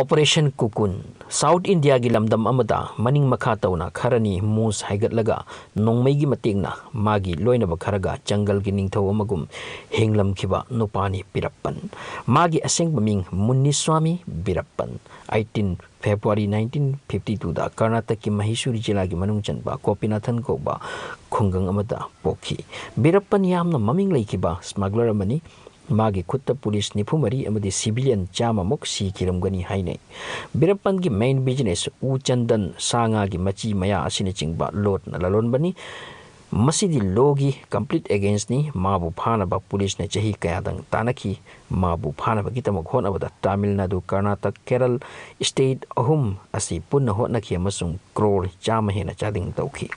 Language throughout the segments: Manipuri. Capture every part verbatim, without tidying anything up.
Operation Cocoon꯫ South Indiaꯒꯤ ꯂꯝꯗꯝ ꯑꯃꯗ ꯃꯅꯤꯡ ꯃꯈꯥ ꯇꯧꯅ ꯈꯔꯅꯤ ꯃꯣꯁ ꯍꯥꯏꯒꯠꯂꯒ ꯅꯣꯡꯃꯩꯒꯤ ꯃꯇꯦꯡꯅ ꯃꯥꯒꯤ ꯂꯣꯏꯅꯕ ꯈꯔꯒ ꯖꯪꯒꯜꯒꯤ ꯅꯤꯡꯊꯧ ꯑꯃꯒꯨꯝ ꯍꯤꯡꯂꯝꯈꯤꯕ ꯅꯨꯄꯥꯅꯤ ꯕꯤꯔꯞꯄꯟ꯫ ꯃꯥꯒꯤ ꯑꯁꯦꯡꯕ ꯃꯤꯡ ꯃꯨꯟꯅꯤꯁ꯭ꯋꯥꯃꯤ ꯕꯤꯔꯞꯄꯟ꯫ ꯑꯩꯠꯇꯤꯟ February nineteen fifty twoꯗ ꯀꯔꯅꯥꯇꯛꯀꯤ ꯃꯍꯤꯁꯨꯔꯤ ꯖꯤꯂꯥꯒꯤ ꯃꯅꯨꯡ ꯆꯟꯕ ꯒꯣꯄꯤꯅꯥꯊꯟ ꯀꯧꯕ ꯈꯨꯡꯒꯪ ꯑꯃꯗ ꯄꯣꯛꯈꯤ꯫ ꯕꯤꯔꯞꯄꯟ ꯌꯥꯝꯅ ꯃꯃꯤꯡ ꯂꯩꯈꯤꯕ ꯁ꯭ꯃꯒꯂꯔ ꯑꯃꯅꯤ꯫ ꯃꯥꯒꯤ ꯈꯨꯠꯇ ꯄꯨꯂꯤꯁ ꯅꯤꯐꯨ ꯃꯔꯤ ꯑꯃꯗꯤ ꯁꯤꯚꯤꯂꯤꯌꯟ ꯆꯥꯝꯃꯃꯨꯛ ꯁꯤꯈꯤꯔꯝꯒꯅꯤ ꯍꯥꯏꯅꯩ꯫ ꯕꯤꯔꯞꯄꯟꯒꯤ ꯃꯦꯟ ꯕꯤꯖꯤꯅꯦꯁ ꯎ ꯆꯟꯗꯟ, ꯁꯥ ꯉꯥꯒꯤ ꯃꯆꯤ ꯃꯌꯥ ꯑꯁꯤꯅꯆꯤꯡꯕ ꯂꯣꯠꯅ ꯂꯂꯣꯟꯕꯅꯤ꯫ ꯃꯁꯤꯗꯤ ꯂꯣꯒꯤ ꯀꯝꯄ꯭ꯂꯤꯠ ꯑꯦꯒꯦꯟꯁꯅꯤ꯫ ꯃꯥꯕꯨ ꯐꯥꯅꯕ ꯄꯨꯂꯤꯁꯅ ꯆꯍꯤ ꯀꯌꯥꯗꯪ ꯇꯥꯟꯅꯈꯤ꯫ ꯃꯥꯕꯨ ꯐꯥꯅꯕꯒꯤꯗꯃꯛ ꯍꯣꯠꯅꯕꯗ ꯇꯥꯃꯤꯜ ꯅꯥꯗꯨ, ꯀꯔꯅꯥꯇꯛ, ꯀꯦꯔꯜ ꯁ꯭ꯇꯦꯠ ꯑꯍꯨꯝ ꯑꯁꯤ ꯄꯨꯟꯅ ꯍꯣꯠꯅꯈꯤ ꯑꯃꯁꯨꯡ ꯀ꯭ꯔꯣꯔ ꯆꯥꯝꯃ ꯍꯦꯟꯅ ꯆꯥꯗꯤꯡ ꯇꯧꯈꯤ꯫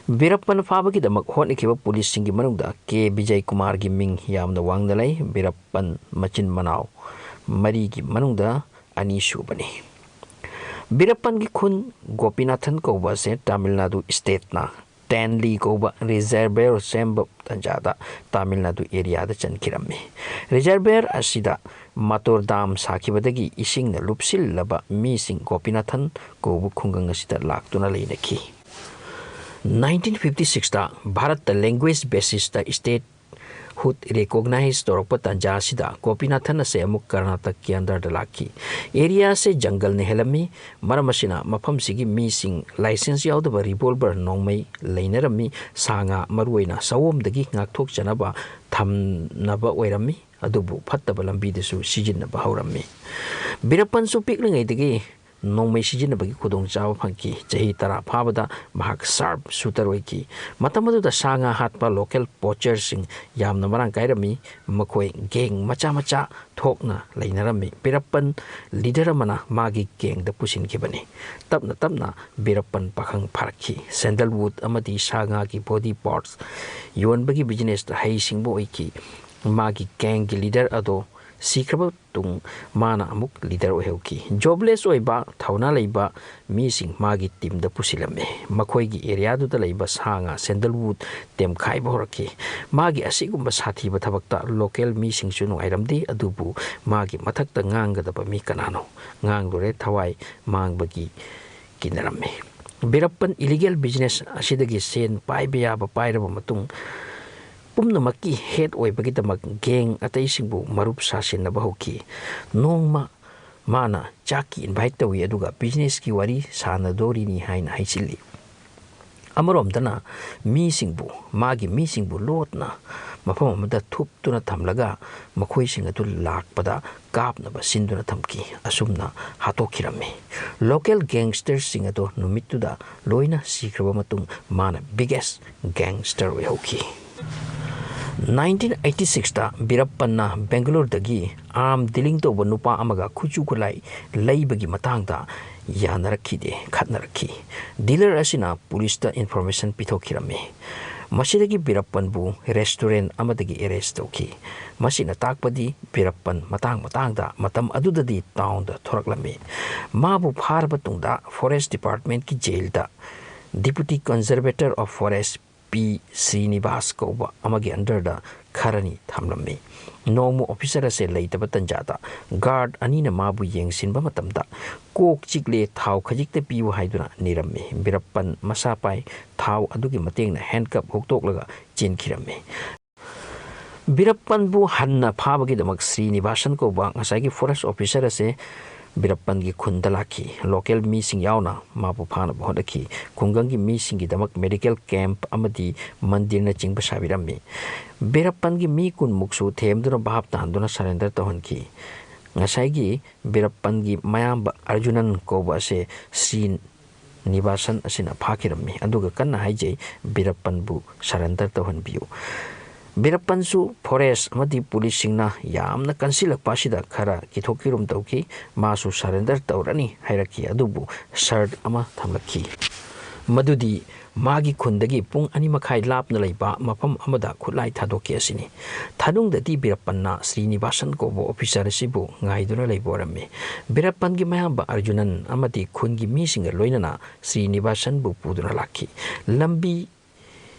ꯕꯤꯔꯞꯄꯟ ꯐꯥꯕꯒꯤꯗꯃꯛ ꯍꯣꯠꯅꯈꯤꯕ ꯄꯨꯂꯤꯁꯁꯤꯡꯒꯤ ꯃꯅꯨꯡꯗ ꯀꯦ ꯕꯤꯖꯌ ꯀꯨꯃꯥꯔꯒꯤ ꯃꯤꯡ ꯌꯥꯝꯅ ꯋꯥꯡꯅ ꯂꯩ꯫ ꯕꯤꯔꯞꯄꯟ ꯃꯆꯤꯟ ꯃꯅꯥꯎ ꯃꯔꯤꯒꯤ ꯃꯅꯨꯡꯗ ꯑꯅꯤꯁꯨꯕꯅꯤ꯫ ꯕꯤꯔꯞꯄꯟꯒꯤ ꯈꯨꯟ ꯒꯣꯄꯤꯅꯥꯊꯟ ꯀꯧꯕ ꯑꯁꯦ ꯇꯥꯃꯤꯜ ꯅꯥꯗꯨ ꯁ꯭ꯇꯦꯠꯅ ꯇꯦꯟꯂꯤ ꯀꯧꯕ ꯔꯤꯖꯔꯕꯔ ꯁꯦꯝꯕ ꯇꯟꯖꯥꯗ ꯇꯥꯃꯤꯜ ꯅꯥꯗꯨ ꯑꯦꯔꯤꯌꯥꯗ ꯆꯟꯈꯤꯔꯝꯃꯤ꯫ ꯔꯤꯖꯔꯕꯔ ꯑꯁꯤꯗ ꯃꯇꯣꯔ ꯗꯥꯝ ꯁꯥꯈꯤꯕꯗꯒꯤ ꯏꯁꯤꯡꯅ ꯂꯨꯞꯁꯤꯜꯂꯕ ꯃꯤꯁꯤꯡ ꯒꯣꯄꯤꯅꯥꯊꯟ ꯀꯧꯕ ꯈꯨꯡꯒꯪ ꯑꯁꯤꯗ ꯂꯥꯛꯇꯨꯅ ꯂꯩꯅꯈꯤ꯫ Nineteen fifty sixꯇ ꯚꯥꯔꯠꯇ ꯂꯦꯡꯒ꯭ꯋꯦꯖ ꯕꯦꯁꯤꯁꯇ ꯁ꯭ꯇꯦꯠ ꯍꯨꯠ ꯔꯤꯀꯣꯒꯅꯥꯏꯖ ꯇꯧꯔꯛꯄ ꯇꯥꯟꯖꯥ ꯑꯁꯤꯗ ꯒꯣꯄꯤꯅꯥꯊꯟ ꯑꯁꯦ ꯑꯃꯨꯛ ꯀꯔꯅꯥꯇꯛꯀꯤ ꯑꯟꯗꯔꯗ ꯂꯥꯛꯈꯤ꯫ ꯑꯦꯔꯤꯌꯥ ꯑꯁꯦ ꯖꯪꯒꯜꯅ ꯍꯦꯜꯂꯝꯃꯤ꯫ ꯃꯔꯝ ꯑꯁꯤꯅ ꯃꯐꯝꯁꯤꯒꯤ ꯃꯤꯁꯤꯡ ꯂꯥꯏꯁꯦꯟꯁ ꯌꯥꯎꯗꯕ ꯔꯤꯚꯣꯜꯚꯔ ꯅꯣꯡꯃꯩ ꯂꯩꯅꯔꯝꯃꯤ꯫ ꯁꯥ ꯉꯥ, ꯃꯔꯨꯑꯣꯏꯅ ꯁꯑꯣꯝꯗꯒꯤ ꯉꯥꯛꯊꯣꯛꯆꯅꯕ ꯊꯝꯅꯕ ꯑꯣꯏꯔꯝꯃꯤ꯫ ꯑꯗꯨꯕꯨ ꯐꯠꯇꯕ ꯂꯝꯕꯤꯗꯁꯨ ꯁꯤꯖꯤꯟꯅꯕ ꯍꯧꯔꯝꯃꯤ꯫ ꯕꯤꯔꯞꯄꯟꯁꯨ ꯄꯤꯛꯂꯤꯉꯩꯗꯒꯤ ꯅꯣꯡꯃꯩ ꯁꯤꯖꯤꯟꯅꯕꯒꯤ ꯈꯨꯗꯣꯡꯆꯥꯕ ꯐꯪꯈꯤ꯫ ꯆꯍꯤ ꯇꯔꯥ ꯐꯥꯕꯗ ꯃꯍꯥꯛ ꯁꯥꯔꯞ ꯁꯨꯇꯔ ꯑꯣꯏꯈꯤ꯫ ꯃꯇꯝ ꯑꯗꯨꯗ ꯁꯥ ꯉꯥ ꯍꯥꯠꯄ ꯂꯣꯀꯦꯜ ꯄꯣꯆꯔꯁꯤꯡ ꯌꯥꯝꯅ ꯃꯔꯥꯡ ꯀꯥꯏꯔꯝꯃꯤ꯫ ꯃꯈꯣꯏ ꯒꯦꯡ ꯃꯆꯥ ꯃꯆꯥ ꯊꯣꯛꯅ ꯂꯩꯅꯔꯝꯃꯤ꯫ ꯕꯤꯔꯞꯄꯟ ꯂꯤꯗꯔ ꯑꯃꯅ ꯃꯥꯒꯤ ꯒꯦꯡꯗ ꯄꯨꯁꯤꯟꯈꯤꯕꯅꯤ꯫ ꯇꯞꯅ ꯇꯞꯅ ꯕꯤꯔꯞꯄꯟ ꯄꯥꯈꯪ ꯐꯥꯔꯛꯈꯤ꯫ ꯁꯦꯟꯗꯜꯋꯨꯗ ꯑꯃꯗꯤ ꯁꯥ ꯉꯥꯒꯤ ꯕꯣꯗꯤ ꯄꯥꯔꯠꯁ ꯌꯣꯟꯕꯒꯤ ꯕꯤꯖꯤꯅꯦꯁꯇ ꯍꯩꯁꯤꯡꯕ ꯑꯣꯏꯈꯤ꯫ ꯃꯥꯒꯤ ꯒꯦꯡꯒꯤ ꯂꯤꯗꯔ ꯑꯗꯣ ꯁꯤꯈ꯭ꯔꯕ ꯇꯨꯡ ꯃꯥꯅ ꯑꯃꯨꯛ ꯂꯤꯗꯔ ꯑꯣꯏꯍꯧꯈꯤ꯫ ꯖꯣꯕꯂꯦꯁ ꯑꯣꯏꯕ, ꯊꯧꯅꯥ ꯂꯩꯕ ꯃꯤꯁꯤꯡ ꯃꯥꯒꯤ ꯇꯤꯝꯗ ꯄꯨꯁꯤꯜꯂꯝꯃꯤ꯫ ꯃꯈꯣꯏꯒꯤ ꯑꯦꯔꯤꯌꯥꯗꯨꯗ ꯂꯩꯕ ꯁꯥ ꯉꯥ, ꯁꯦꯟꯗꯜꯋꯨꯗ ꯇꯦꯝꯈꯥꯏꯕ ꯍꯧꯔꯛꯈꯤ꯫ ꯃꯥꯒꯤ ꯑꯁꯤꯒꯨꯝꯕ ꯁꯥꯊꯤꯕ ꯊꯕꯛꯇ ꯂꯣꯀꯦꯜ ꯃꯤꯁꯤꯡꯁꯨ ꯅꯨꯡꯉꯥꯏꯔꯝꯗꯦ, ꯑꯗꯨꯕꯨ ꯃꯥꯒꯤ ꯃꯊꯛꯇ ꯉꯥꯡꯒꯗꯕ ꯃꯤ ꯀꯅꯥꯅꯣ? ꯉꯥꯡꯂꯨꯔꯦ, ꯊꯋꯥꯏ ꯃꯥꯡꯕꯒꯤ ꯀꯤꯅꯔꯝꯃꯤ꯫ ꯕꯤꯔꯞꯄꯟ ꯏꯂꯤꯒꯦꯜ ꯕꯤꯖꯤꯅꯦꯁ ꯑꯁꯤꯗꯒꯤ ꯁꯦꯟ ꯄꯥꯏꯕ ꯌꯥꯕ ꯄꯥꯏꯔꯕ ꯃꯇꯨꯡ, ꯄꯨꯝꯅꯃꯛꯀꯤ ꯍꯦꯗ ꯑꯣꯏꯕꯒꯤꯗꯃꯛ ꯒꯦꯡ ꯑꯇꯩꯁꯤꯡꯕꯨ ꯃꯔꯨꯞ ꯁꯥꯁꯤꯟꯅꯕ ꯍꯧꯈꯤ꯫ ꯅꯣꯡꯃ ꯃꯥꯅ ꯆꯥꯛꯀꯤ ꯏꯟꯚꯥꯏꯠ ꯇꯧꯏ, ꯑꯗꯨꯒ ꯕꯤꯖꯤꯅꯦꯁꯀꯤ ꯋꯥꯔꯤ ꯁꯥꯟꯅꯗꯣꯔꯤꯅꯤ ꯍꯥꯏꯅ ꯍꯥꯏꯖꯤꯜꯂꯤ꯫ ꯑꯃꯔꯣꯝꯗꯅ ꯃꯤꯁꯤꯡꯕꯨ, ꯃꯥꯒꯤ ꯃꯤꯁꯤꯡꯕꯨ ꯂꯣꯠꯅ ꯃꯐꯝ ꯑꯃꯗ ꯊꯨꯞꯇꯨꯅ ꯊꯝꯂꯒ ꯃꯈꯣꯏꯁꯤꯡ ꯑꯗꯨ ꯂꯥꯛꯄꯗ ꯀꯥꯞꯅꯕ ꯁꯤꯟꯗꯨꯅ ꯊꯝꯈꯤ꯫ ꯑꯁꯨꯝꯅ ꯍꯥꯠꯇꯣꯛꯈꯤꯔꯝꯃꯤ꯫ ꯂꯣꯀꯦꯜ ꯒꯦꯡꯁꯇꯔꯁꯤꯡ ꯑꯗꯨ ꯅꯨꯃꯤꯠꯇꯨꯗ ꯂꯣꯏꯅ ꯁꯤꯈ꯭ꯔꯕ ꯃꯇꯨꯡ ꯃꯥꯅ ꯕꯤꯒꯦꯁ ꯒꯦꯡꯁꯇꯔ ꯑꯣꯏꯍꯧꯈꯤ꯫ ꯅꯥꯏꯟꯇꯤꯟ ꯑꯩꯠꯇꯤ ꯁꯤꯛꯁꯇ ꯕꯤꯔꯞꯄꯟꯅ ꯕꯦꯡꯒꯂꯣꯔꯗꯒꯤ ꯑꯥꯔꯝ ꯗꯤꯂꯤꯡ ꯇꯧꯕ ꯅꯨꯄꯥ ꯑꯃꯒ ꯈꯨꯠꯁꯨ ꯈꯨꯠꯂꯥꯏ ꯂꯩꯕꯒꯤ ꯃꯇꯥꯡꯗ ꯌꯥꯅꯔꯛꯈꯤꯗꯦ, ꯈꯠꯅꯔꯛꯈꯤ꯫ ꯗꯤꯂꯔ ꯑꯁꯤꯅ ꯄꯨꯂꯤꯁꯇ ꯏꯟꯐꯣꯔꯃꯦꯁꯟ ꯄꯤꯊꯣꯛꯈꯤꯔꯝꯃꯤ꯫ ꯃꯁꯤꯗꯒꯤ ꯕꯤꯔꯞꯄꯟꯕꯨ ꯔꯦꯁꯇꯨꯔꯦꯟ ꯑꯃꯗꯒꯤ ꯑꯦꯔꯦꯁ ꯇꯧꯈꯤ꯫ ꯃꯁꯤꯅ ꯇꯥꯛꯄꯗꯤ ꯕꯤꯔꯞꯄꯟ ꯃꯇꯥꯡ ꯃꯇꯥꯡꯗ ꯃꯇꯝ ꯑꯗꯨꯗꯗꯤ ꯇꯥꯎꯟꯗ ꯊꯣꯔꯛꯂꯝꯃꯤ꯫ ꯃꯥꯕꯨ ꯐꯥꯔꯕ ꯇꯨꯡꯗ ꯐꯣꯔꯦꯁ ꯗꯤꯄꯥꯔꯠꯃꯦꯟꯠꯀꯤ ꯖꯦꯜꯗ Deputy Conservator of Forest P Srinivas ꯀꯧꯕ ꯑꯃꯒꯤ ꯑꯟꯗꯔꯗ ꯈꯔꯅꯤ ꯊꯝꯂꯝꯃꯤ꯫ ꯅꯣꯡꯃ ꯑꯣꯐꯤꯁꯔ ꯑꯁꯦ ꯂꯩꯇꯕ ꯇꯟꯖꯥꯗ ꯒꯥꯔꯗ ꯑꯅꯤꯅ ꯃꯥꯕꯨ ꯌꯦꯡꯁꯤꯟꯕ ꯃꯇꯝꯗ, "ꯀꯣꯛ ꯆꯤꯛꯂꯦ, ꯊꯥꯎ ꯈꯖꯤꯛꯇ ꯄꯤꯌꯨ" ꯍꯥꯏꯗꯨꯅ ꯅꯤꯔꯝꯃꯤ꯫ ꯕꯤꯔꯞꯄꯟ ꯃꯁꯥ ꯄꯥꯏ ꯊꯥꯎ ꯑꯗꯨꯒꯤ ꯃꯇꯦꯡꯅ ꯍꯦꯟꯀꯞ ꯍꯨꯛꯇꯣꯛꯂꯒ ꯆꯦꯟꯈꯤꯔꯝꯃꯤ꯫ ꯕꯤꯔꯞꯄꯟꯕꯨ ꯍꯟꯅ ꯐꯥꯕꯒꯤꯗꯃꯛ ꯁ꯭ꯔꯤꯅꯤꯕꯥꯁꯟ ꯀꯧꯕ ꯉꯁꯥꯏꯒꯤ ꯐꯣꯔꯦꯁ ꯑꯣꯐꯤꯁꯔ ꯑꯁꯦ ꯕꯤꯔꯞꯄꯟꯒꯤ ꯈꯨꯟꯗ ꯂꯥꯛꯈꯤ꯫ ꯂꯣꯀꯦꯜ ꯃꯤꯁꯤꯡ ꯌꯥꯎꯅ ꯃꯥꯕꯨ ꯐꯥꯅꯕ ꯍꯣꯠꯅꯈꯤ꯫ ꯈꯨꯡꯒꯪꯒꯤ ꯃꯤꯁꯤꯡꯒꯤꯗꯃꯛ ꯃꯦꯗꯤꯀꯦꯜ ꯀꯦꯝꯞ ꯑꯃꯗꯤ ꯃꯟꯗꯤꯔꯅꯆꯤꯡꯕ ꯁꯥꯕꯤꯔꯝꯃꯤ꯫ ꯕꯤꯔꯞꯄꯟꯒꯤ ꯃꯤ ꯀꯨꯟꯃꯨꯛꯁꯨ ꯊꯦꯝꯗꯨꯅ ꯚꯥꯞ ꯇꯥꯍꯟꯗꯨꯅ ꯁꯔꯦꯟꯗꯔ ꯇꯧꯍꯟꯈꯤ꯫ ꯉꯁꯥꯏꯒꯤ ꯕꯤꯔꯞꯄꯟꯒꯤ ꯃꯌꯥꯝꯕ ꯑꯔꯖꯨꯅꯟ ꯀꯧꯕ ꯑꯁꯦ ꯁ꯭ꯔꯤ ꯅꯤꯕꯥꯁꯟ ꯑꯁꯤꯅ ꯐꯥꯈꯤꯔꯝꯃꯤ, ꯑꯗꯨꯒ ꯀꯟꯅ ꯍꯥꯏꯖꯩ, "ꯕꯤꯔꯞꯄꯟꯕꯨ ꯁꯔꯦꯟꯗꯔ ꯇꯧꯍꯟꯕꯤꯌꯨ"꯫ ꯕꯤꯔꯞꯄꯟꯁꯨ ꯐꯣꯔꯦꯁ ꯑꯃꯗꯤ ꯄꯨꯂꯤꯁꯁꯤꯡꯅ ꯌꯥꯝꯅ ꯀꯟꯁꯤꯜꯂꯛꯄ ꯑꯁꯤꯗ ꯈꯔ ꯀꯤꯊꯣꯛꯈꯤꯒꯨꯝ ꯇꯧꯈꯤ꯫ ꯃꯥꯁꯨ ꯁꯔꯦꯟꯗꯔ ꯇꯧꯔꯅꯤ ꯍꯥꯏꯔꯛꯈꯤ, ꯑꯗꯨꯕꯨ ꯁꯔꯠ ꯑꯃ ꯊꯝꯂꯛꯈꯤ, ꯃꯗꯨꯗꯤ ꯃꯥꯒꯤ ꯈꯨꯟꯗꯒꯤ ꯄꯨꯡ ꯑꯅꯤ ꯃꯈꯥꯏ ꯂꯥꯞꯅ ꯂꯩꯕ ꯃꯐꯝ ꯑꯃꯗ ꯈꯨꯠꯂꯥꯏ ꯊꯥꯗꯣꯛꯈꯤ ꯑꯁꯤꯅꯤ꯫ ꯊꯥꯅꯨꯡꯗꯗꯤ ꯕꯤꯔꯞꯄꯟꯅ ꯁ꯭ꯔꯤꯅꯤꯕꯥꯁꯟ ꯀꯧꯕ ꯑꯣꯐꯤꯁꯥꯔ ꯑꯁꯤꯕꯨ ꯉꯥꯏꯗꯨꯅ ꯂꯩꯕ ꯑꯣꯏꯔꯝꯃꯤ꯫ ꯕꯤꯔꯞꯄꯟꯒꯤ ꯃꯌꯥꯝꯕ ꯑꯔꯖꯨꯅꯟ ꯑꯃꯗꯤ ꯈꯨꯟꯒꯤ ꯃꯤꯁꯤꯡꯒ ꯂꯣꯏꯅꯅ ꯁ꯭ꯔꯤꯅꯤꯕꯥꯁꯟꯕꯨ ꯄꯨꯗꯨꯅ ꯂꯥꯛꯈꯤ꯫ ꯂꯝꯕꯤ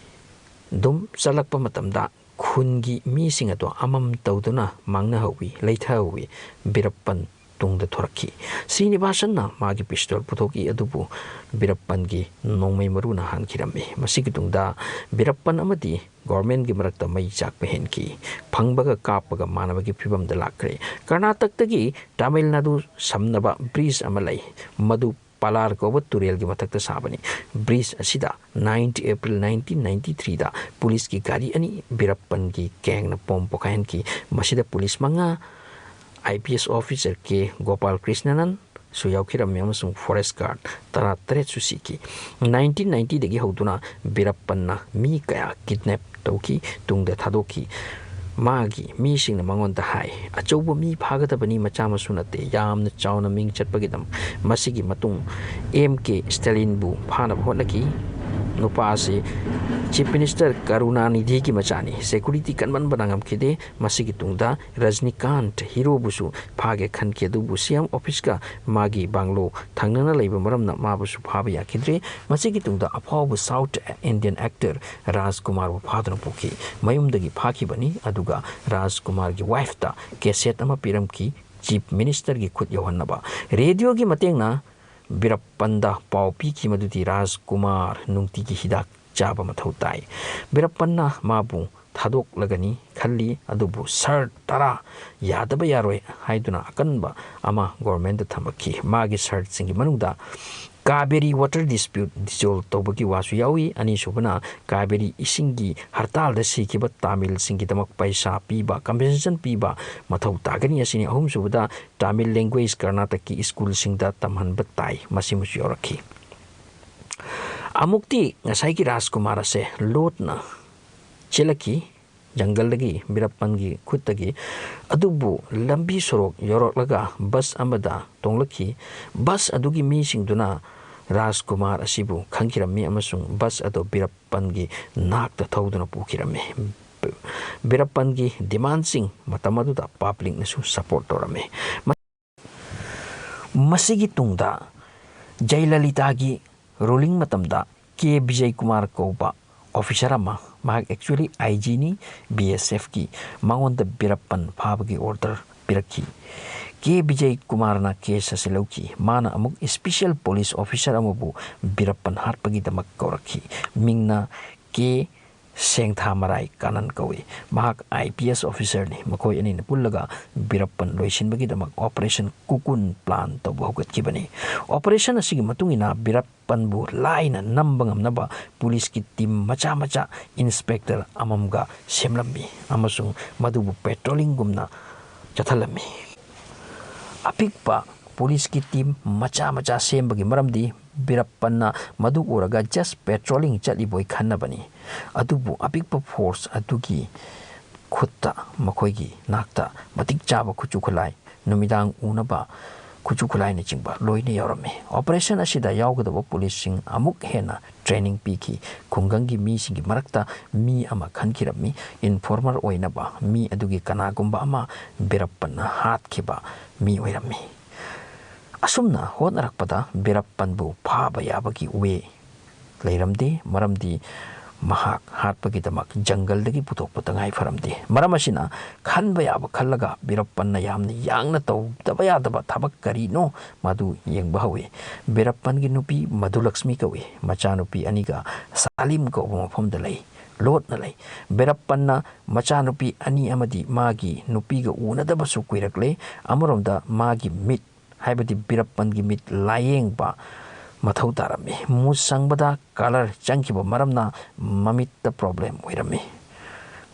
ꯑꯗꯨꯝ ꯆꯠꯂꯛꯄ ꯃꯇꯝꯗ ꯈꯨꯟꯒꯤ ꯃꯤꯁꯤꯡ ꯑꯗꯨ ꯑꯃꯝ ꯇꯧꯗꯨꯅ ꯃꯥꯡꯅꯍꯧꯋꯤ, ꯂꯩꯊꯍꯧꯋꯤ꯫ ꯕꯤꯔꯞꯄꯟ ꯇꯨꯡꯗ ꯊꯣꯔꯛꯈꯤ꯫ ꯁ꯭ꯔꯤꯅꯤꯕꯥꯁꯟꯅ ꯃꯥꯒꯤ ꯄꯤꯁꯇꯣꯜ ꯄꯨꯊꯣꯛꯏ, ꯑꯗꯨꯕꯨ ꯕꯤꯔꯞꯄꯟꯒꯤ ꯅꯣꯡꯃꯩ ꯃꯔꯨꯅ ꯍꯥꯟꯈꯤꯔꯝꯃꯤ꯫ ꯃꯁꯤꯒꯤ ꯇꯨꯡꯗ ꯕꯤꯔꯞꯄꯟ ꯑꯃꯗꯤ ꯒꯣꯔꯃꯦꯟꯒꯤ ꯃꯔꯛꯇ ꯃꯩ ꯆꯥꯛꯄ ꯍꯦꯟꯈꯤ꯫ ꯐꯪꯕꯒ ꯀꯥꯞꯄꯒ ꯃꯥꯟꯅꯕꯒꯤ ꯐꯤꯕꯝꯗ ꯂꯥꯛꯈ꯭ꯔꯦ꯫ ꯀꯔꯅꯥꯇꯛꯇꯒꯤ ꯇꯥꯃꯤꯜ ꯅꯥꯗꯨ ꯁꯝꯅꯕ ꯕ꯭ꯔꯤꯖ ꯑꯃ ꯂꯩ, ꯃꯗꯨ ꯄꯥꯂꯥꯔ ꯀꯧꯕ ꯇꯨꯔꯦꯜꯒꯤ ꯃꯊꯛꯇ ꯁꯥꯕꯅꯤ꯫ ꯕ꯭ꯔꯤꯖ ꯑꯁꯤꯗ ninth April nineteen ninety threeꯗ ꯄꯨꯂꯤꯁꯀꯤ ꯒꯥꯔꯤ ꯑꯅꯤ ꯕꯤꯔꯞꯄꯟꯒꯤ ꯒꯦꯡꯅ ꯕꯣꯝ ꯄꯣꯈꯥꯏꯍꯟꯈꯤ꯫ ꯃꯁꯤꯗ ꯄꯨꯂꯤꯁ ꯃꯉꯥ, IPS officer K Gopal Krishnanan ꯁꯨ ꯌꯥꯎꯈꯤꯔꯝꯃꯤ ꯑꯃꯁꯨꯡ ꯐꯣꯔꯦꯁ ꯒꯥꯔꯗ ꯇꯔꯥꯇꯔꯦꯠꯁꯨ ꯁꯤꯈꯤ꯫ Nineteen ninety ꯗꯒꯤ ꯍꯧꯗꯨꯅ ꯕꯤꯔꯞꯄꯟꯅ ꯃꯤ ꯀꯌꯥ ꯀꯤꯗꯅꯦꯞ ꯇꯧꯈꯤ, ꯇꯨꯡꯗ ꯊꯥꯗꯣꯛꯈꯤ꯫ ꯃꯥꯒꯤ ꯃꯤꯁꯤꯡꯅ ꯃꯉꯣꯟꯗ ꯍꯥꯏ, "ꯑꯆꯧꯕ ꯃꯤ ꯐꯥꯒꯗꯕꯅꯤ, ꯃꯆꯥ ꯃꯁꯨ ꯅꯠꯇꯦ꯫ ꯌꯥꯝꯅ ꯆꯥꯎꯅ ꯃꯤꯡ ꯆꯠꯄꯒꯤꯗꯃꯛ"꯫ ꯃꯁꯤꯒꯤ ꯃꯇꯨꯡ M K Stalinꯕꯨ ꯐꯥꯅꯕ ꯍꯣꯠꯅꯈꯤ꯫ ꯅꯨꯄꯥ ꯑꯁꯤ Chief Minister ꯀꯔꯨꯅꯥꯅꯤꯙꯤꯒꯤ ꯃꯆꯥꯅꯤ꯫ Security ꯀꯟꯃꯟꯕꯅ ꯉꯝꯈꯤꯗꯦ꯫ ꯃꯁꯤꯒꯤ ꯇꯨꯡꯗ ꯔꯖꯅꯤꯀꯥꯟꯠ ꯍꯤꯔꯣꯕꯨꯁꯨ ꯐꯥꯒꯦ ꯈꯟꯈꯤ, ꯑꯗꯨꯕꯨ CM officeꯀ ꯃꯥꯒꯤ ꯕꯪꯒ꯭ꯂꯣ ꯊꯪꯅꯅ ꯂꯩꯕ ꯃꯔꯝꯅ ꯃꯥꯕꯨꯁꯨ ꯐꯥꯕ ꯌꯥꯈꯤꯗ꯭ꯔꯦ꯫ ꯃꯁꯤꯒꯤ ꯇꯨꯡꯗ ꯑꯐꯥꯎꯕ South Indian actor ꯔꯥꯖꯀꯨꯃꯥꯔꯕꯨ ꯐꯥꯗꯨꯅ ꯄꯨꯈꯤ꯫ ꯃꯌꯨꯝꯗꯒꯤ ꯐꯥꯈꯤꯕꯅꯤ, ꯑꯗꯨꯒ ꯔꯥꯖꯀꯨꯃꯥꯔꯒꯤ wifeꯇ cassette ꯑꯃ ꯄꯤꯔꯝꯈꯤ, Chief Ministerꯒꯤ ꯈꯨꯠ ꯌꯧꯍꯟꯅꯕ꯫ ꯔꯦꯗꯤꯑꯣꯒꯤ ꯃꯇꯦꯡꯅ ꯕꯤꯔꯞꯄꯟꯗ ꯄꯥꯎ ꯄꯤꯈꯤ ꯃꯗꯨꯗꯤ ꯔꯥꯖꯀꯨꯃꯥꯔ ꯅꯨꯡꯇꯤꯒꯤ ꯍꯤꯗꯥꯛ ꯆꯥꯕ ꯃꯊꯧ ꯇꯥꯏ꯫ ꯕꯤꯔꯞꯄꯟꯅ ꯃꯥꯕꯨ ꯊꯥꯗꯣꯛꯂꯒꯅꯤ ꯈꯜꯂꯤ, ꯑꯗꯨꯕꯨ ꯁꯔꯠ ꯇꯔꯥ ꯌꯥꯗꯕ ꯌꯥꯔꯣꯏ ꯍꯥꯏꯗꯨꯅ ꯑꯀꯟꯕ ꯑꯃ ꯒꯣꯔꯃꯦꯟꯗ ꯊꯝꯃꯛꯈꯤ꯫ ꯃꯥꯒꯤ ꯁꯔꯠꯁꯤꯡꯒꯤ ꯃꯅꯨꯡꯗ ꯀꯥꯕꯦꯔꯤ water dispute dissolve ꯇꯧꯕꯒꯤ ꯋꯥꯁꯨ ꯌꯥꯎꯏ꯫ ꯑꯅꯤꯁꯨꯕꯅ ꯀꯥꯕꯦꯔꯤ ꯏꯁꯤꯡꯒꯤ ꯍꯔꯇꯥꯜꯗ ꯁꯤꯈꯤꯕ ꯇꯥꯃꯤꯜꯁꯤꯡꯒꯤꯗꯃꯛ ꯄꯩꯁꯥ ꯄꯤꯕ, compensation ꯄꯤꯕ ꯃꯊꯧ ꯇꯥꯒꯅꯤ ꯑꯁꯤꯅꯤ꯫ ꯑꯍꯨꯝꯁꯨꯕꯗ ꯇꯥꯃꯤꯜ language ꯀꯔꯅꯥꯇꯛꯀꯤ ꯁ꯭ꯀꯨꯜꯁꯤꯡꯗ ꯇꯝꯍꯟꯕ ꯇꯥꯏ, ꯃꯁꯤꯃꯁꯨ ꯌꯥꯎꯔꯛꯈꯤ꯫ ꯑꯃꯨꯛꯇꯤ ꯉꯁꯥꯏꯒꯤ ꯔꯥꯖꯀꯨꯃꯥꯔ ꯑꯁꯦ ꯂꯣꯠꯅ ꯆꯦꯜꯂꯛꯈꯤ꯫ ꯖꯪꯒꯜꯗꯒꯤ ꯕꯤꯔꯞꯄꯟꯒꯤ ꯈꯨꯠꯇꯒꯤ꯫ ꯑꯗꯨꯕꯨ ꯂꯝꯕꯤ ꯁꯣꯔꯣꯛ ꯌꯧꯔꯛꯂꯒ ꯕꯁ ꯑꯃꯗ ꯇꯣꯡꯂꯛꯈꯤ꯫ ꯕꯁ ꯑꯗꯨꯒꯤ ꯃꯤꯁꯤꯡꯗꯨꯅ ꯔꯥꯖꯀꯨꯃꯥꯔ ꯑꯁꯤꯕꯨ ꯈꯪꯈꯤꯔꯝꯃꯤ ꯑꯃꯁꯨꯡ ꯕꯁ ꯑꯗꯨ ꯕꯤꯔꯞꯄꯟꯒꯤ ꯅꯥꯛꯇ ꯊꯧꯗꯨꯅ ꯄꯨꯈꯤꯔꯝꯃꯤ꯫ ꯕꯤꯔꯞꯄꯟꯒꯤ ꯗꯤꯃꯥꯟꯁꯤꯡ ꯃꯇꯝ ꯑꯗꯨꯗ ꯄꯕ꯭ꯂꯤꯛꯅꯁꯨ ꯁꯄꯣꯔꯠ ꯇꯧꯔꯝꯃꯤ꯫ ꯃꯁꯤꯒꯤ ꯇꯨꯡꯗ ꯖꯌꯂꯂꯤꯇꯥꯒꯤ ꯔꯨꯂꯤꯡ ꯃꯇꯝꯗ ꯀꯦ ꯕꯤꯖꯌ ꯀꯨꯃꯥꯔ ꯀꯧꯕ ꯑꯣꯐꯤꯁꯥꯔ ꯑꯃ, ꯃꯍꯥꯛ ꯑꯦꯛꯆꯨꯋꯦꯂꯤ ꯑꯥꯏ ꯖꯤꯅꯤ ꯕꯤ ꯑꯦꯁ ꯑꯦꯐꯀꯤ, ꯃꯉꯣꯟꯗ ꯕꯤꯔꯞꯄꯟ ꯐꯥꯕꯒꯤ ꯑꯣꯔꯗꯔ ꯄꯤꯔꯛꯈꯤ꯫ ꯀꯦ ꯕꯤꯖꯌ ꯀꯨꯃꯥꯔꯅ ꯀꯦꯁ ꯑꯁꯤ ꯂꯧꯈꯤ꯫ ꯃꯥꯅ ꯑꯃꯨꯛ ꯏꯁꯄꯤꯁꯦꯜ ꯄꯨꯂꯤꯁ ꯑꯣꯐꯤꯁꯥꯔ ꯑꯃꯕꯨ ꯕꯤꯔꯞꯄꯟ ꯍꯥꯠꯄꯒꯤꯗꯃꯛ ꯀꯧꯔꯛꯈꯤ꯫ ꯃꯤꯡꯅ ꯀꯦ ꯁꯦꯡꯊꯥꯃꯔꯥꯏ ꯀꯥꯅꯟ ꯀꯧꯏ꯫ ꯃꯍꯥꯛ ꯑꯥꯏ ꯄꯤ ꯑꯦꯁ ꯑꯣꯐꯤꯁꯥꯔꯅꯤ꯫ ꯃꯈꯣꯏ ꯑꯅꯤꯅ ꯄꯨꯜꯂꯒ ꯕꯤꯔꯞꯄꯟ ꯂꯣꯏꯁꯤꯟꯕꯒꯤꯗꯃꯛ ꯑꯣꯄꯔꯦꯁꯟ ꯀꯨꯀꯨꯟ ꯄ꯭ꯂꯥꯟ ꯇꯧꯕ ꯍꯧꯒꯠꯈꯤꯕꯅꯤ꯫ ꯑꯣꯄꯔꯦꯁꯟ ꯑꯁꯤꯒꯤ ꯃꯇꯨꯡ ꯏꯟꯅ ꯕꯤꯔꯞꯄꯟꯕꯨ ꯂꯥꯏꯅ ꯅꯝꯕ ꯉꯝꯅꯕ ꯄꯨꯂꯤꯁꯀꯤ ꯇꯤꯝ ꯃꯆꯥ ꯃꯆꯥ ꯏꯟꯁꯄꯦꯛꯇꯔ ꯑꯃꯃꯝꯒ ꯁꯦꯝꯂꯝꯃꯤ ꯑꯃꯁꯨꯡ ꯃꯗꯨꯕꯨ ꯄꯦꯇ꯭ꯔꯣꯂꯤꯡꯒꯨꯝꯅ ꯆꯠꯊꯜꯂꯝꯃꯤ꯫ ꯑꯄꯤꯛꯄ ꯄꯨꯂꯤꯁꯀꯤ ꯇꯤꯝ ꯃꯆꯥ ꯃꯆꯥ ꯁꯦꯝꯕꯒꯤ ꯃꯔꯝꯗꯤ ꯕꯤꯔꯞꯄꯟꯅ ꯃꯗꯨ ꯎꯔꯒ ꯖꯁ ꯄꯦꯇ꯭ꯔꯣꯂꯤꯡ ꯆꯠꯂꯤꯕꯣꯏ ꯈꯟꯅꯕꯅꯤ꯫ ꯑꯗꯨꯕꯨ ꯑꯄꯤꯛꯄ ꯐꯣꯔꯁ ꯑꯗꯨꯒꯤ ꯈꯨꯠꯇ ꯃꯈꯣꯏꯒꯤ ꯅꯥꯛꯇ ꯃꯇꯤꯛ ꯆꯥꯕ ꯈꯨꯠꯁꯨ ꯈꯨꯠꯂꯥꯏ, ꯅꯨꯃꯤꯗꯥꯡ ꯎꯅꯕ ꯈꯨꯠꯁꯨ ꯈꯨꯠꯂꯥꯏꯅꯆꯤꯡꯕ ꯂꯣꯏꯅ ꯌꯥꯎꯔꯝꯃꯤ꯫ ꯑꯣꯄꯔꯦꯁꯟ ꯑꯁꯤꯗ ꯌꯥꯎꯒꯗꯕ ꯄꯨꯂꯤꯁꯁꯤꯡ ꯑꯃꯨꯛ ꯍꯦꯟꯅ ꯇ꯭ꯔꯦꯅꯤꯡ ꯄꯤꯈꯤ꯫ ꯈꯨꯡꯒꯪꯒꯤ ꯃꯤꯁꯤꯡꯒꯤ ꯃꯔꯛꯇ ꯃꯤ ꯑꯃ ꯈꯟꯈꯤꯔꯝꯃꯤ꯫ ꯏꯟꯐꯣꯔꯃꯔ ꯑꯣꯏꯅꯕ ꯃꯤ ꯑꯗꯨꯒꯤ ꯀꯅꯥꯒꯨꯝꯕ ꯑꯃ ꯕꯤꯔꯞꯄꯟꯅ ꯍꯥꯠꯈꯤꯕ ꯃꯤ ꯑꯣꯏꯔꯝꯃꯤ꯫ ꯑꯁꯨꯝꯅ ꯍꯣꯠꯅꯔꯛꯄꯗ ꯕꯤꯔꯞꯄꯟꯕꯨ ꯐꯥꯕ ꯌꯥꯕꯒꯤ ꯋꯦ ꯂꯩꯔꯝꯗꯦ, ꯃꯔꯝꯗꯤ ꯃꯍꯥꯛ ꯍꯥꯠꯄꯒꯤꯗꯃꯛ ꯖꯪꯒꯜꯗꯒꯤ ꯄꯨꯊꯣꯛꯄ ꯇꯉꯥꯏ ꯐꯔꯝꯗꯦ꯫ ꯃꯔꯝ ꯑꯁꯤꯅ ꯈꯟꯕ ꯌꯥꯕ ꯈꯜꯂꯒ ꯕꯤꯔꯞꯄꯟꯅ ꯌꯥꯝꯅ ꯌꯥꯡꯅ ꯇꯧꯗꯕ ꯌꯥꯗꯕ ꯊꯕꯛ ꯀꯔꯤꯅꯣ ꯃꯗꯨ ꯌꯦꯡꯕ ꯍꯧꯏ꯫ ꯕꯤꯔꯞꯄꯟꯒꯤ ꯅꯨꯄꯤ ꯃꯙꯨꯂꯛꯁꯃꯤ ꯀꯧꯏ꯫ ꯃꯆꯥꯅꯨꯄꯤ ꯑꯅꯤꯒ ꯁꯥꯂꯤꯝ ꯀꯧꯕ ꯃꯐꯝꯗ ꯂꯩ꯫ ꯂꯣꯠꯅ ꯂꯩ꯫ ꯕꯤꯔꯞꯄꯟꯅ ꯃꯆꯥꯅꯨꯄꯤ ꯑꯅꯤ ꯑꯃꯗꯤ ꯃꯥꯒꯤ ꯅꯨꯄꯤꯒ ꯎꯅꯗꯕꯁꯨ ꯀꯨꯏꯔꯛꯂꯦ꯫ ꯑꯃꯔꯣꯝꯗ ꯃꯥꯒꯤ ꯃꯤꯠ, ꯍꯥꯏꯕꯗꯤ ꯕꯤꯔꯞꯄꯟꯒꯤ ꯃꯤꯠ ꯂꯥꯌꯦꯡꯕ ꯃꯊꯧ ꯇꯥꯔꯝꯃꯤ꯫ ꯃꯨ ꯁꯪꯕꯗ ꯀꯂꯔ ꯆꯪꯈꯤꯕ ꯃꯔꯝꯅ ꯃꯃꯤꯠꯇ ꯄ꯭ꯔꯣꯕ꯭ꯂꯦꯝ ꯑꯣꯏꯔꯝꯃꯤ꯫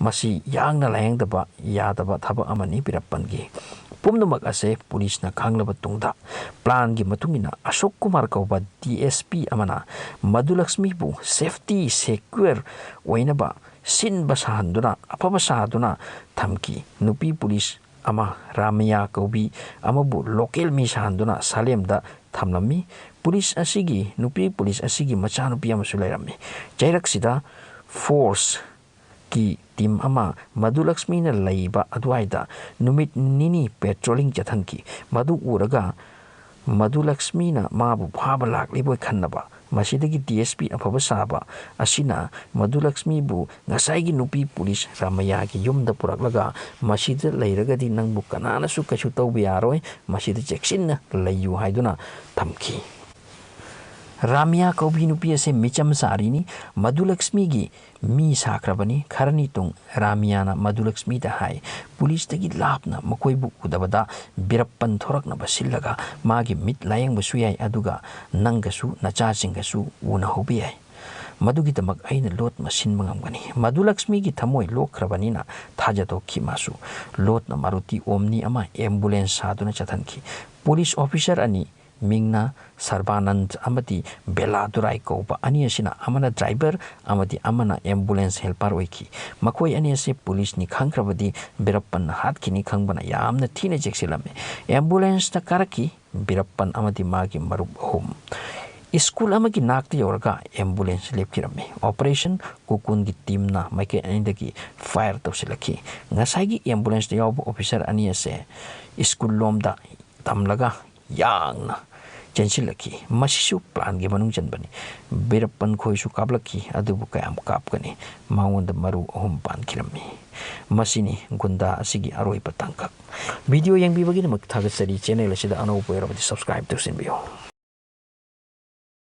ꯃꯁꯤ ꯌꯥꯡꯅ ꯂꯥꯌꯦꯡꯗꯕ ꯌꯥꯗꯕ ꯊꯕꯛ ꯑꯃꯅꯤ ꯕꯤꯔꯞꯄꯟꯒꯤ꯫ ꯄꯨꯝꯅꯃꯛ ꯑꯁꯦ ꯄꯨꯂꯤꯁꯅ ꯈꯪꯂꯕ ꯇꯨꯡꯗ, ꯄ꯭ꯂꯥꯟꯒꯤ ꯃꯇꯨꯡ ꯏꯟꯅ ꯑꯁꯣꯛ ꯀꯨꯃꯥꯔ ꯀꯧꯕ ꯗꯤ ꯑꯦꯁ ꯄꯤ ꯑꯃꯅ ꯃꯙꯨꯂꯛꯁꯃꯤꯕꯨ ꯁꯦꯐꯇꯤ ꯁꯦꯀ꯭ꯌꯨꯔ ꯑꯣꯏꯅꯕ ꯁꯤꯟꯕ ꯁꯥꯍꯟꯗꯨꯅ, ꯑꯐꯕ ꯁꯥꯗꯨꯅ ꯊꯝꯈꯤ꯫ ꯅꯨꯄꯤ ꯄꯨꯂꯤꯁ ꯑꯃ, ꯔꯥꯃꯤꯌꯥ ꯀꯧꯕꯤ ꯑꯃꯕꯨ ꯂꯣꯀꯦꯜ ꯃꯤ ꯁꯥꯍꯟꯗꯨꯅ ꯁꯥꯂꯦꯝꯗ ꯊꯝꯂꯝꯃꯤ꯫ ꯄꯨꯂꯤꯁ ꯑꯁꯤꯒꯤ, ꯅꯨꯄꯤ ꯄꯨꯂꯤꯁ ꯑꯁꯤꯒꯤ ꯃꯆꯥꯅꯨꯄꯤ ꯑꯃꯁꯨ ꯂꯩꯔꯝꯃꯤ꯫ ꯆꯩꯔꯛꯁꯤꯗ ꯐꯣꯔꯁꯀꯤ ꯇꯤꯝ ꯑꯃ ꯃꯙꯨꯂꯛꯁꯃꯤꯅ ꯂꯩꯕ ꯑꯗꯨꯋꯥꯏꯗ ꯅꯨꯃꯤꯠ ꯅꯤꯅꯤ ꯄꯦꯇ꯭ꯔꯣꯂꯤꯡ ꯆꯠꯍꯟꯈꯤ꯫ ꯃꯗꯨ ꯎꯔꯒ ꯃꯙꯨꯂꯛꯁꯃꯤꯅ ꯃꯥꯕꯨ ꯐꯥꯕ ꯂꯥꯛꯂꯤꯕꯣꯏ ꯈꯟꯅꯕ, ꯃꯁꯤꯗꯒꯤ ꯗꯤ ꯑꯦꯁ ꯄꯤ ꯑꯐꯕ ꯁꯥꯕ ꯑꯁꯤꯅ ꯃꯙꯨꯂꯛꯁꯃꯤꯕꯨ ꯉꯁꯥꯏꯒꯤ ꯅꯨꯄꯤ ꯄꯨꯂꯤꯁ ꯔꯥꯃꯌꯥꯒꯤ ꯌꯨꯝꯗ ꯄꯨꯔꯛꯂꯒ, "ꯃꯁꯤꯗ ꯂꯩꯔꯒꯗꯤ ꯅꯪꯕꯨ ꯀꯅꯥꯅꯁꯨ ꯀꯩꯁꯨ ꯇꯧꯕ ꯌꯥꯔꯣꯏ, ꯃꯁꯤꯗ ꯆꯦꯛꯁꯤꯟꯅ ꯂꯩꯌꯨ" ꯍꯥꯏꯗꯨꯅ ꯊꯝꯈꯤ꯫ ꯔꯥꯃꯤꯌꯥ ꯀꯧꯕꯤ ꯅꯨꯄꯤ ꯑꯁꯤ ꯃꯤꯆꯝ ꯁꯥꯔꯤꯅꯤ꯫ ꯃꯙꯨꯂꯛꯁꯃꯤꯒꯤ ꯃꯤ ꯁꯥꯈ꯭ꯔꯕꯅꯤ꯫ ꯈꯔꯅꯤ ꯇꯨꯡ ꯔꯥꯃꯤꯌꯥꯅ ꯃꯙꯨꯂꯛꯁꯃꯤꯗ ꯍꯥꯏ, "ꯄꯨꯂꯤꯁꯇꯒꯤ ꯂꯥꯞꯅ ꯃꯈꯣꯏꯕꯨ ꯎꯗꯕꯗ ꯕꯤꯔꯞꯄꯟ ꯊꯣꯔꯛꯅꯕ ꯁꯤꯜꯂꯒ ꯃꯥꯒꯤ ꯃꯤꯠ ꯂꯥꯌꯦꯡꯕꯁꯨ ꯌꯥꯏ, ꯑꯗꯨꯒ ꯅꯪꯒꯁꯨ ꯅꯆꯥꯁꯤꯡꯒꯁꯨ ꯎꯅꯍꯧꯕ ꯌꯥꯏ꯫ ꯃꯗꯨꯒꯤꯗꯃꯛ ꯑꯩꯅ ꯂꯣꯠꯅ ꯁꯤꯟꯕ ꯉꯝꯒꯅꯤ"꯫ ꯃꯙꯨꯂꯛꯁꯃꯤꯒꯤ ꯊꯃꯣꯏ ꯂꯣꯛꯈ꯭ꯔꯕꯅꯤꯅ ꯊꯥꯖꯗꯣꯛꯈꯤ꯫ ꯃꯥꯁꯨ ꯂꯣꯠꯅ ꯃꯥꯔꯨꯇꯤ ꯑꯣꯝꯅꯤ ꯑꯃ ꯑꯦꯝꯕꯨꯂꯦꯟꯁ ꯁꯥꯗꯨꯅ ꯆꯠꯍꯟꯈꯤ꯫ ꯄꯨꯂꯤꯁ ꯑꯣꯐꯤꯁꯔ ꯑꯅꯤ, ꯃꯤꯡꯅ ꯁꯔꯕꯥꯅꯟꯗ ꯑꯃꯗꯤ ꯕꯦꯂꯥꯗꯨꯔꯥꯏ ꯀꯧꯕ ꯑꯅꯤ ꯑꯁꯤꯅ, ꯑꯃꯅ ꯗ꯭ꯔꯥꯏꯚꯔ ꯑꯃꯗꯤ ꯑꯃꯅ ꯑꯦꯝꯕꯨꯂꯦꯟꯁ ꯍꯦꯜꯄꯔ ꯑꯣꯏꯈꯤ꯫ ꯃꯈꯣꯏ ꯑꯅꯤ ꯑꯁꯤ ꯄꯨꯂꯤꯁꯅꯤ ꯈꯪꯈ꯭ꯔꯕꯗꯤ ꯕꯤꯔꯞꯄꯟꯅ ꯍꯥꯠꯈꯤꯅꯤ ꯈꯪꯕꯅ ꯌꯥꯝꯅ ꯊꯤꯅ ꯆꯦꯛꯁꯤꯜꯂꯝꯃꯤ꯫ ꯑꯦꯝꯕꯨꯂꯦꯟꯁꯇ ꯀꯥꯔꯛꯈꯤ ꯕꯤꯔꯞꯄꯟ ꯑꯃꯗꯤ ꯃꯥꯒꯤ ꯃꯔꯨꯞ ꯑꯍꯨꯝ꯫ ꯁ꯭ꯀꯨꯜ ꯑꯃꯒꯤ ꯅꯥꯛꯇ ꯌꯧꯔꯒ ꯑꯦꯝꯕꯨꯂꯦꯟꯁ ꯂꯦꯞꯈꯤꯔꯝꯃꯤ꯫ ꯑꯣꯄꯔꯦꯁꯟ ꯀꯨꯀꯨꯟꯒꯤ ꯇꯤꯝꯅ ꯃꯥꯏꯀꯩ ꯑꯅꯤꯗꯒꯤ ꯐꯥꯌꯔ ꯇꯧꯁꯤꯜꯂꯛꯈꯤ꯫ ꯉꯁꯥꯏꯒꯤ ꯑꯦꯝꯕꯨꯂꯦꯟꯁꯇ ꯌꯥꯎꯕ ꯑꯣꯐꯤꯁꯔ ꯑꯅꯤ ꯑꯁꯦ ꯁ꯭ꯀꯨꯜ ꯂꯣꯝꯗ ꯇꯝꯂꯒ ꯌꯥꯡꯅ ꯆꯦꯟꯁꯤꯜꯂꯛꯈꯤ꯫ ꯃꯁꯤꯁꯨ ꯄ꯭ꯂꯥꯟꯒꯤ ꯃꯅꯨꯡ ꯆꯟꯕꯅꯤ꯫ ꯕꯤꯔꯞꯄꯟ ꯈꯣꯏꯁꯨ ꯀꯥꯞꯂꯛꯈꯤ, ꯑꯗꯨꯕꯨ ꯀꯌꯥꯝ ꯀꯥꯞꯀꯅꯤ? ꯃꯉꯣꯟꯗ ꯃꯔꯨ ꯑꯍꯨꯝ ꯄꯥꯟꯈꯤꯔꯝꯃꯤ꯫ ꯃꯁꯤꯅꯤ ꯒꯨꯟꯗꯥ ꯑꯁꯤꯒꯤ ꯑꯔꯣꯏꯕ ꯇꯥꯡꯀꯛ꯫ ꯚꯤꯗꯤꯑꯣ ꯌꯦꯡꯕꯤꯕꯒꯤꯗꯃꯛ ꯊꯥꯒꯠꯆꯔꯤ꯫ ꯆꯦꯅꯦꯜ ꯑꯁꯤꯗ ꯑꯅꯧꯕ ꯑꯣꯏꯔꯕꯗꯤ ꯁꯕꯁꯀ꯭ꯔꯥꯏꯕ ꯇꯧꯁꯤꯟꯕꯤꯌꯨ꯫